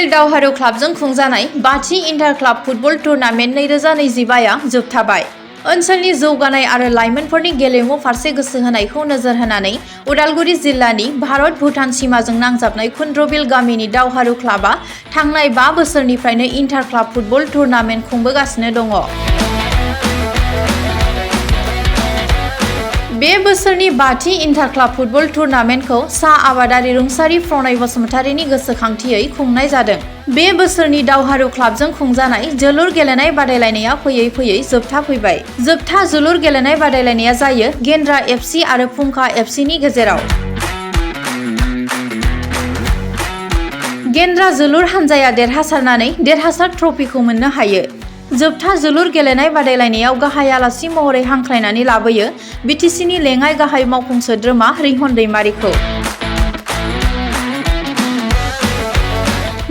कुन्द्रबिल दावहारु क्लाबजों खुंजानाय बाथि इन्टार क्लाब फुटबल टुर्नामेन्ट 2025 आ जोबथाबाय। ओनसोलनि जौगानाय आरो लाइमोनफोरनि गेलेमु फारसे गोसो होनायखौ नोजोर होनानै उदालगुरि जिल्लानि भारत भुटान सीमाजों नांजाबनाय कुन्द्रबिल गामिनि दावहारु क्लाबआ थांनाय 5 बोसोरनिफ्रायनो इन्टार क्लाब फुटबल टुर्नामेन्ट खुंबोगासिनो दङ। बे बोसोरनि बाथि इन्टार क्लाब फुटबल टुर्नामेन्टखौ सा आबादारि रुंसारि प्रनय बसुमतारिनि गोसोखांथियै खुंनाय जादों। बे बोसोरनि दावहारु क्लाबजों खुंजानाय जोलुर गेलेनाय बादायलायनाया फैयै फैयै जोबथा फैबाय। जोबथा जोलुर गेलेनाय बादायलायनाया जायो गेन्द्रा एफसि आरो फुंखा एफसिनि गेजेराव। गेन्द्रा जोलुर हानजाया देरहासारनानै देरहासार ट्रफिखौ मोननो हायो। जोबथा जोलुर गेलेनाय बादायलायनायाव गाहाय आलासि महरै हांख्रायनानै लाबोयो बिटिसिनि लेङाइ गाहाय मावफुं सोद्रोमा रिहन दैमारिखौ।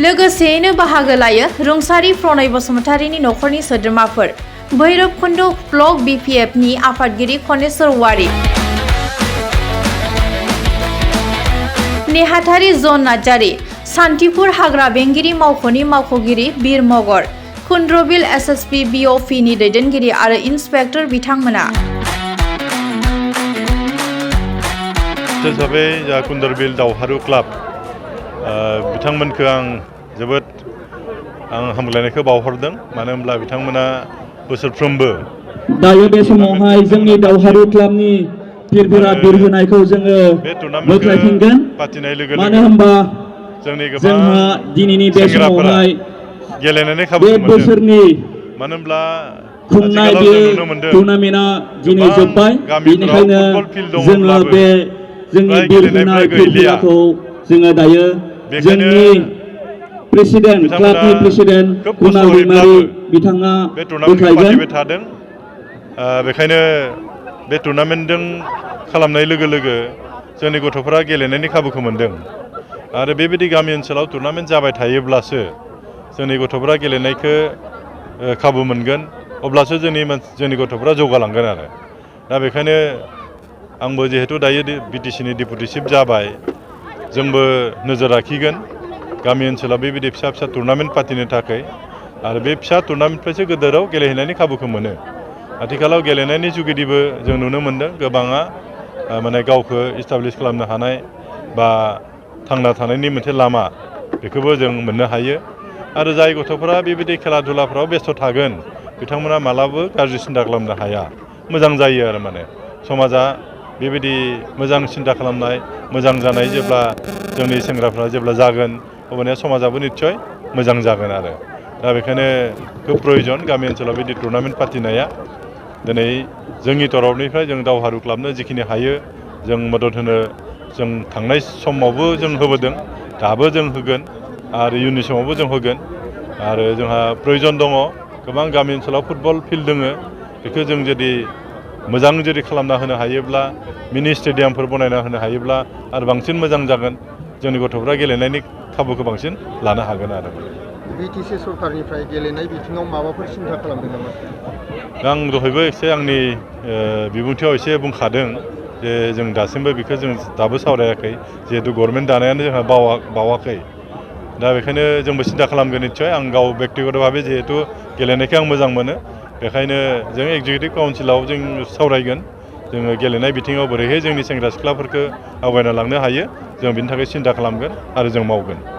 लोगोसेयैनो बाहागो लायो रुंसारि प्रनय बसुमतारिनि नखरनि सोद्रोमाफोर, भैरबकुन्द ब्लक बिपिएफनि आफादगिरि खनेश्वर औवारी, नेहाथारि जन नार्जारी, सान्तिपुर हाग्रा बेंगिरि मावख'नि मावख'गिरि बिर मगर, कुन्द्रबिल एसएसपि बिअपिनि दैदेनगिरि आरो इन्सपेक्टर बिथांमोना। हिसाबै जा कुन्द्रबिल दावहारु क्लाब बिथांमोनखौ आं जोबोद हामलायनायखौ बावहरदों, मानो होनब्ला बिथांमोना बोसोरफ्रोमबो दायो बे समावहाय जोंनि दावहारु क्लाबनि बिरफोरा बिर होनायखौ जोङो बोख्लायफिनगोन। मानो होनबा जोंहा दिनैनि बे समावहाय गेलेनायनि बे खाबुखौ बोसोरनि मोनदों। मानो होनब्ला खुंनाय आथिखालाव बे जों नुनो मोनदों टुर्नामेन्टआ दिनै जोबबाय। बेनिखायनो जोङो बे जोंनि बिर होनाय बिरफोरखौ जोङो दायो जोंनि प्रेसिडेन्ट क्लाबनि प्रेसिडेन्ट कुनाल दैमारि बिथाङा बे टुर्नामेन्टखौ बोख्लायगोन। फालिबाय थादों। बेखायनो बे टुर्नामेन्टजों खालामनाय लोगो लोगो जोंनि गथ'फोरा गेलेनायनि खाबुखौ मोनदों आरो बेबायदि गामि ओनसोलाव टुर्नामेन्ट जाबाय थायोब्लासो जोंनि गथ'फोरा गेलेनायखौ खाबु मोनगोन, अब्लासो जोंनि गथ'फोरा जौगालांगोन आरो। दा बेखायनो आंबो जिहेतु दायो बिटिसिनि डेपुटि चिफ जाबाय, जोंबो नोजोर लाखिगोन गामि ओनसोलाव बेबायदि फिसा फिसा टुर्नामेन्ट फाथिनो थाखाय, आरो बे फिसा टुर्नामेन्टनिफ्रायसो गोदोराव गेलेहैनायनि खाबुखौ मोनो। आथिखालाव गेलेनायनि जुगिदिबो जों नुनो मोनदों गोबाङा माने गावखौ इस्टाब्लिश खालामनो हानाय बा थांना थानायनि मोनसे लामा बेखौबो जों मोननो हायो। आरो जाय गथ'फोरा बेबायदि खेला दुलाफ्राव बेस्थ' थागोन बिथांमोना मालाबो गाज्रि सिन्था खालामनो हाया, मोजां जायो आरो माने समाजा बेबायदि मोजां सिन्था खालामनाय मोजां जानाय जेब्ला जोंनि सेंग्राफ्रा जेब्ला जागोन अब्लानिया समाजाबो निस्सय मोजां जागोन आरो। दा बेखायनो खोब प्रयजन गामि ओनसोलाव बिदि टुर्नामेन्ट फाथिनाया। दिनै जोंनि तरफनिफ्राय जों दावहारु क्लाबनो जिखिनि हायो जों मदद होनो जों थांनाय समावबो जों होबोदों, दाबो जों होगोन आरो इयुननि समावबो जों होगोन। आरो जोंहा प्रयजन दङ, गोबां गामि ओनसोलाव फुटबल फिल्ड दङ, बेखौ जों जुदि मोजां खालामना होनो हायोब्ला, मिनि स्टेडियामफोर बनायना होनो हायोब्ला आरो बांसिन मोजां जागोन, जोंनि गथ'फ्रा गेलेनायनि खाबुखौ बांसिन लानो हागोन आरो। बिटिसि सरकारनिफ्राय गेलेनाय बिथिङाव माबाफोर सिन्था खालामदों नामा? आं दहायबो एसे आंनि बिबुंथियाव एसे बुंखादों जे जों दासिमबो बेखौ जों दाबो सावरायाखै, जिहेतु गभर्नमेन्ट दानायानो जोंहा बावाखै। दा बेखायनो जोंबो सिन्था खालामगोन निस्सय। आं गाव बेक्तिगत भाबै जिहेतु गेलेनायखौ आं मोजां मोनो, बेखायनो जों एक्जिकिउटिभ काउन्सिलाव जों सावरायगोन जोङो गेलेनाय बिथिङाव बोरैहाय जोंनि सेंग्रा सिख्लाफोरखौ आवगायना लांनो हायो, जों बिनि थाखाय सिन्था खालामगोन आरो जों मावगोन।